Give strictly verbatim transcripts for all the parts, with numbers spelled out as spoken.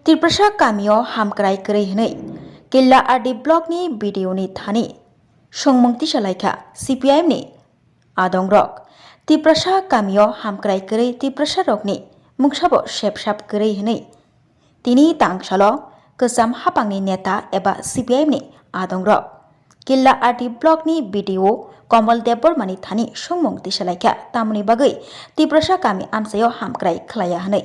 Tiprasa kamio hamkrai kwrwi hwnwi Killa R D block ni B D O ni thani songmung tisalaikha C P I M ni adongrok. Tiprasa kamio hamkrai kwrwi Tiprasa rokni mungsabo sepsap kwrwi hwnwi tini tangsalo kwcham hapangni neta eba C P I M ni adongrok Killa R D block ni B D O Komol Debbarma ni thani songmung tisalaikha, tamoni bagwi Tiprasa kami amchaio hamkrai khlaiya hwnwi.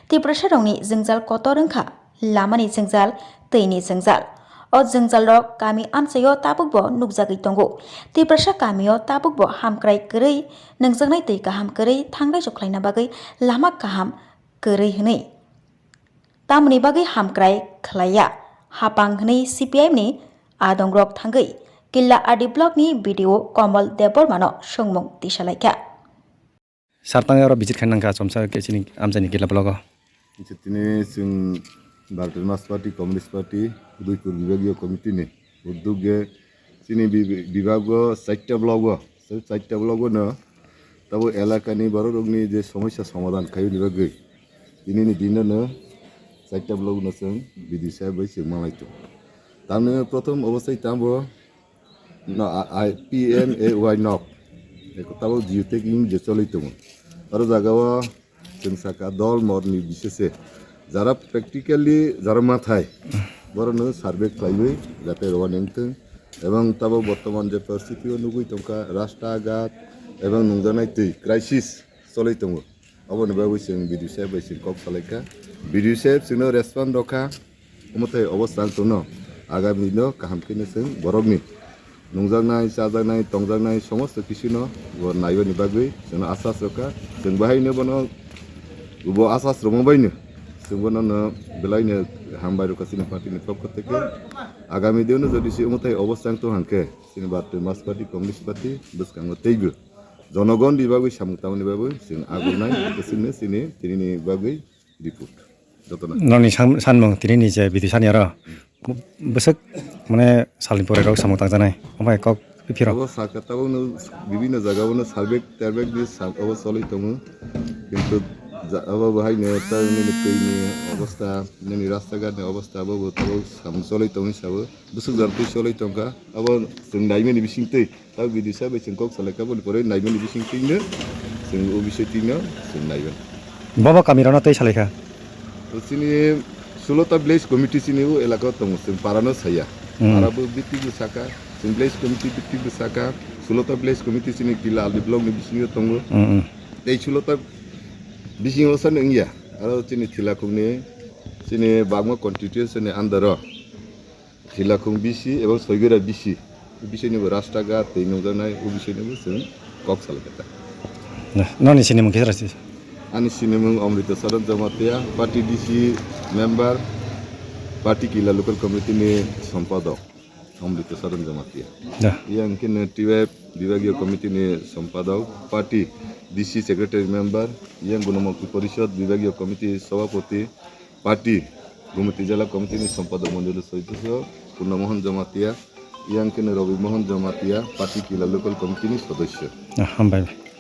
Tiprasa rokni jwngjal kotor wngkha lamani jwngjal, twini jwngjal. O jwngjalrok kami amchaio tabukbo nukjagwi tongo. Tiprasa kamio tabukbo hamkrai kwrwi, nungjaknai twi kaham kwrwi thanglai jokhlaina bagwi lama kaham kwrwi hwnwi. Tamoni bagwi hamkrai khlaiya hapang hwnwi C P I M ni adongrok thangwi Killa R D block ni B D O Komol Debbarma no songmung tisalaikha. Sar tang oro visit khaina nangkha, chomsa khe chini amchaini Killa block o. Tini chwng Bharatiya Janata Party, Communist Party, Udaipur Vibhagiya Committee ni uddog ge chini bi-, bibago chaita block o, se chaita block o no tabo elaka ni borok rok ni je somosya somadhan khaiyoni bagwi tini ni din no chaita block no chwng B D O saheb bai chwng manlai tongo. Tamni prothom obostai tamo no, a, a, P M A Y nok. Eko tabok geotagging je choli tongo. Aro jaga o chwng saka dol mot ni bisese. Jara practically jara mathai. Borok no survey khlaiwi jate rowan wngthwng. Ebong tabok bortoman je poristiti o nugwi tongkha rasta ghat ebong nungjaknai twi crisis choli tongo. Oboni bagwi chwng B D O saheb bai chwng kok salaikha. B D O saheb chwngno respond rokha. Omo tai obo chwng tongno agami dino kaham khe no chwng borokni nungjaknai, chajaknai, tongjaknai somosto kisino bo naibani bagwi chwngno asas rokha. Chwng bahaino bono bo asas rokma baino chwng bono no belaino hambai rokha chini party ni pokho theke. Agami dino jodi se omo tai obo chwng tong hwnkhe chini Bharatiya Janata Party, Communist Party bwskango teibo jonogon ni bagwi samung tamani bagwi chwng agulnai, chwngno chini tinini bagwi report. Jotono. Noni san-, sanmung tinini je bidi sani aro bwswk mane salni pore rok samung tangjanai, omo hai kok phiro. Abo saka tabokno bibinno jaga bono sarbek tarbek ni saka o choli tongo, kintu ja-, abo bahai no ta nini twi ni obostha, nini rasta ghat ni obostha abo bo tabok samung choli tongwi sabo, bwswk jora twi choli tongkha, abo chwng naimani bising twi. Tabo bidi sa bai chwng kok salai kha, boni pore naimani bising twino chwng o bising twino chwng naiben. Bobo kami rano tei salai kha. To chini sulota village committee chini o elaka o tongo, chwng para no saya. Hmm. Para bo bitik bo saka, chwng village committee bitik bo saka, sulota village committee chini Killa R D block ni bisingo tongo. Hmm, hmm. Tei sulota bisingo sa nungya, aro chini Thilakhung ni, chini Bagma constituency ni under o. Thilakhung B C ebong Soigora B C, o B C ni bo rasta ghat twi nungjaknai, o B C ni bo chwng kok salai kha ta. Noni sinimung kisa rasi? Ani sinimung Amrita Saran Jamatia, party D C member, party Killa local committee ni sompadok Amrita Saran Jamatia. Da. Yang khe T Y F Vibhagiya Committee ni sompadok, party D C secretary member, yang Gunomukti Porishad Vibhagiya Committee sabhapati, party Gumoti Jela Committee ni Sompadok Mondoli Soidoso Purno Mohan Jamatia, yang khe Robi Mohan Jamatia, party Killa Local Committee ni Sodosyo. Ah, hambai.